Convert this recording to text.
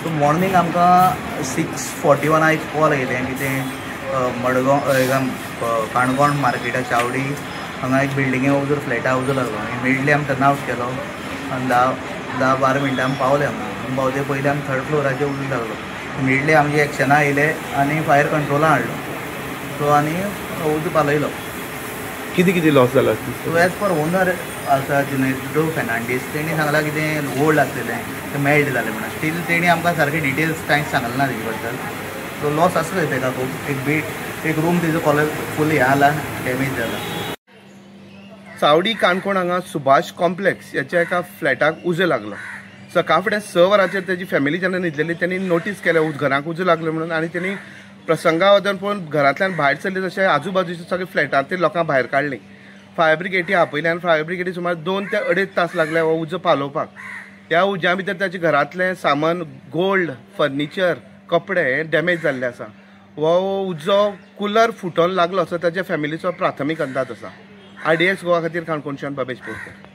So morning आमकां 6:41 एक call येयलें की तें मडगांव काणकोण मार्केटा चावडी हांगा एक बिल्डिंगे उजो फ्लॅटा उजो लागलो. इमिडिएटली आमी टर्न आवट केलो आनी 10-12 मिनटां आमी पावले हांगा. पावते पयलीं आमी थर्ड फ्लोराचेर उजो लागलो. इमिडिएटली आमचे एक्शना येयले आनी फायर कंट्रोला हाडलो. सो आनी उजो पालयलो. कितें कितें लॉस जाला? सो एज पर ओनर आसा जुनेदो फेर्नांडीस, तेणी सांगलां कितें गोल्ड आसलेलें तें मेल्ट जालें म्हणून. स्टील तेणी आमकां सारकें डिटेल्स कांयच सांगलें ना तेजे बद्दल. सो लॉस आसलो तेका खूब. एक बेड एक रूम तेजो कॉलर फूल हें जाला, डॅमेज जाला. चावडी काणकोण हांगा सुभाष कॉम्प्लेक्स ह्याच्या एका फ्लॅटाक उजो लागलो. सकाळ फुडें 6 वरांचेर तेजी फॅमिली जेन्ना न्हिदलेली तेणी नोटीस केलें घराक उजो लागलो म्हणून आनी तेणी प्रसंगावधान पळोवन घरांतल्यान भायर सरले तशें आजूबाजूचे सगळे फ्लॅटांतले लोकांक भायर काडली. फायर ब्रिगेडी आपयली आनी फायर ब्रिगेडी सुमार 2 ते 2.5 तास लागले हो उजो पालोवपाक. ह्या उज्या भितर ताचे घरांतलें सामान, गोल्ड, फर्निचर, कपडे हे डॅमेज जाल्ले आसा. हो उजो कुलर फुटोन लागलो असो ताच्या फॅमिलीचो प्राथमीक अंदाज आसा. RDX Goa खातीर काणकोणच्यान बाबेश बोरकर.